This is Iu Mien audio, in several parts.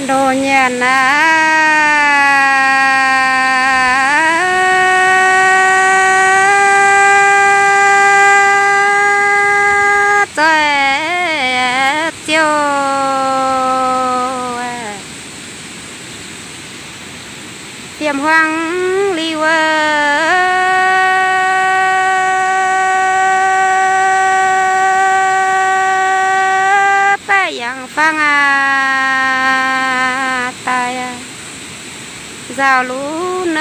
Ndoh nyanc aqv, zoih ziouc diemv huaang liuz wuov, baeqc yangh fangx aqv, daaih nzaaux lunx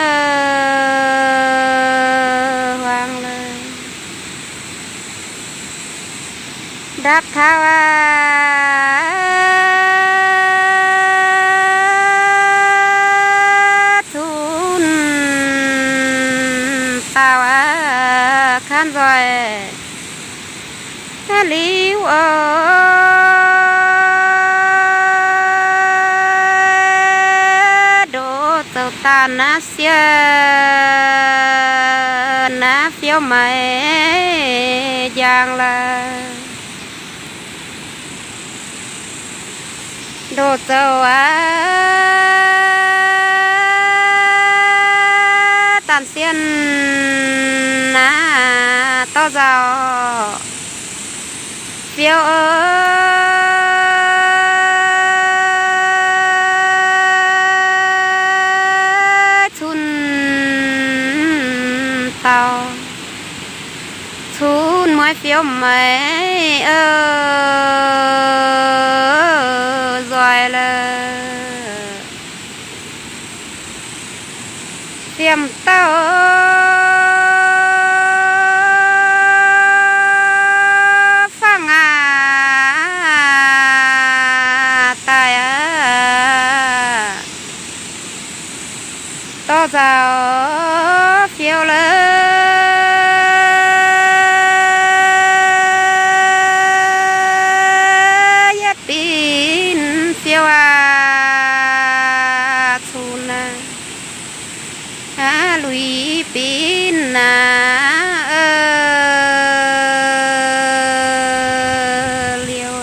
huaang lorqc. Ndapv taux aqv, cunv dauh aqv, kan nzoih liuz oc. Ndoh zoux daanh naaiv sieqv naaiv fiouv maiv njang lorqc. Ndoh zoux aqv, daanh sieqv naaiv dorh nzaaux fiouv cunv dauh, cunv mueiz fiouv maiv nzoih lorqc. Fiem dauh fangx aqv, daaih aqv, dorh nzaaux fiouv lorqc, yietv binc fiouv aqv, cunv aqv, luic binc aqv, liuz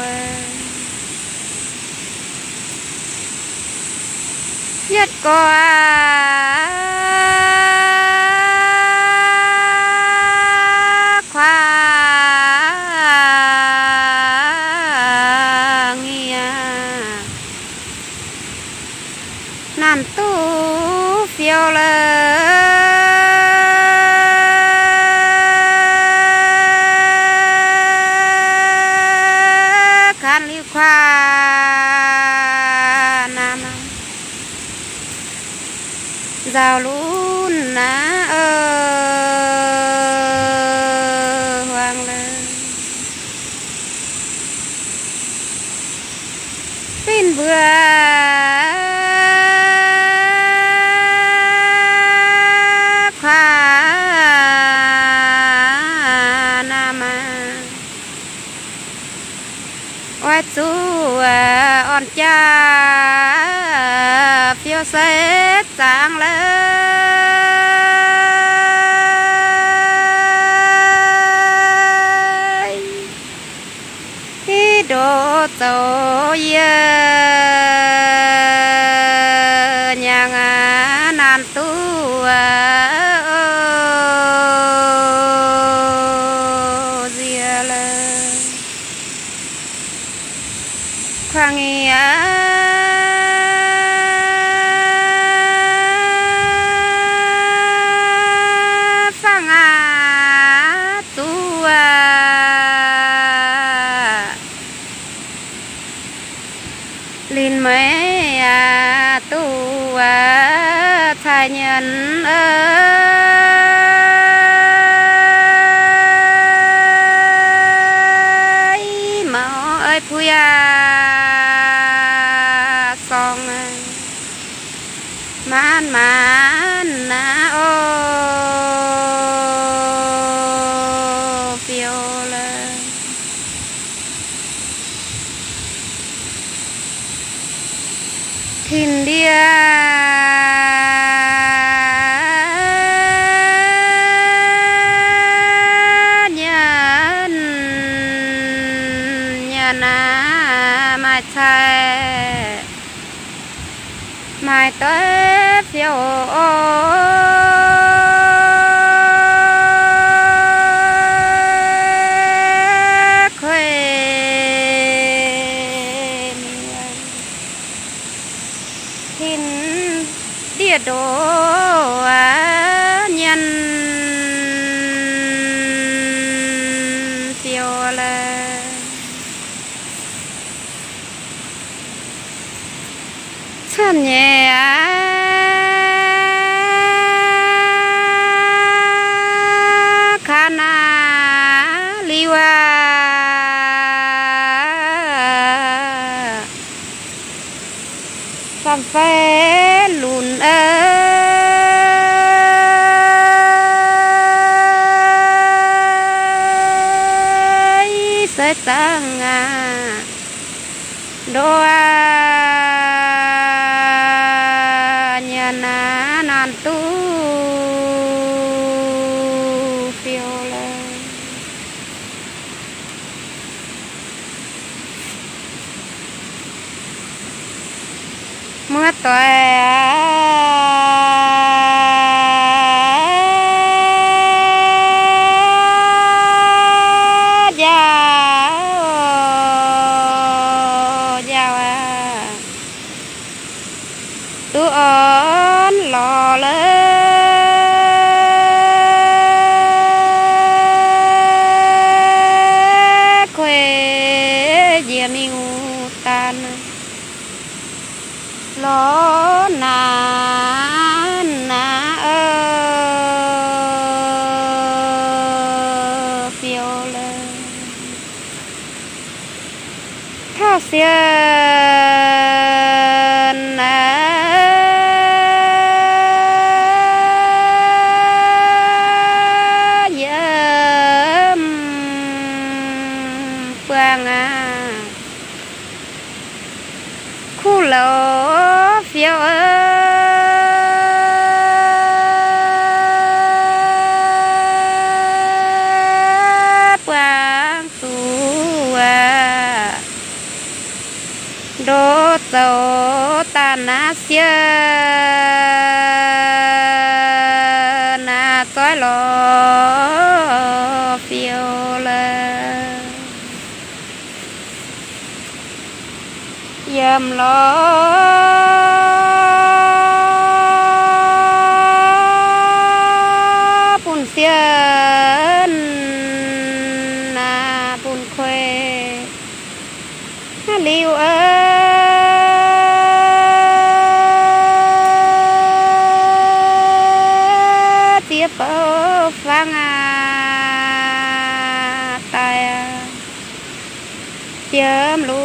yietv gorx kuangx aqv, naanc duqv fiouv lorqc, kan liuz kuangx naanc nzaaux lunx aqv, huaang lorqc. Binc mbuo kuangx naanc aqv, oix zuqc orn jaa fiouv se zaangc lorqc. Hiv ndoqv zoux yie nyaangc aqv, naanc duqv nziex lorqc. Kuangx aqv, fangx aqv, zuqc aqv, linc maiv aqv, duqv aqv, cai nyanc aqv, maux aqv, puix aqv, sorng aqv, maanc maanc aqv, o, fiouv lorqc. Tin-ndie nyanc, nyanc aqv, maaih cai Haaix doix fiou oc, kuei mienh tin ndiev ndoqv nyanc fiou lorqc. Camv nyei aqv, kaav naaiv liuz aqv, camv fai lunx aqv, se zangv aqv, ndoqv aqv, nyanc aqv, naanc duqv fiou lorqc. Muoz-doic aac, njaaux, njaaux aqv, duqv orn lorz lorqc, kuei njiec mingh wuov daan lorz naanc naaiv fiou lorqc. Tauv sienh aac, yiem buangh aqv, kuv louc fiou aqv, buangh zuqc aqv. Ndoqv zoux daaih naaiv sienh naaiv zoiv lorz fiou lorqc. Yiem lorz bun sienh naaiv bun kuei liuz aqv, ziex bouh fangx aqv, daaih aqv, yiem lu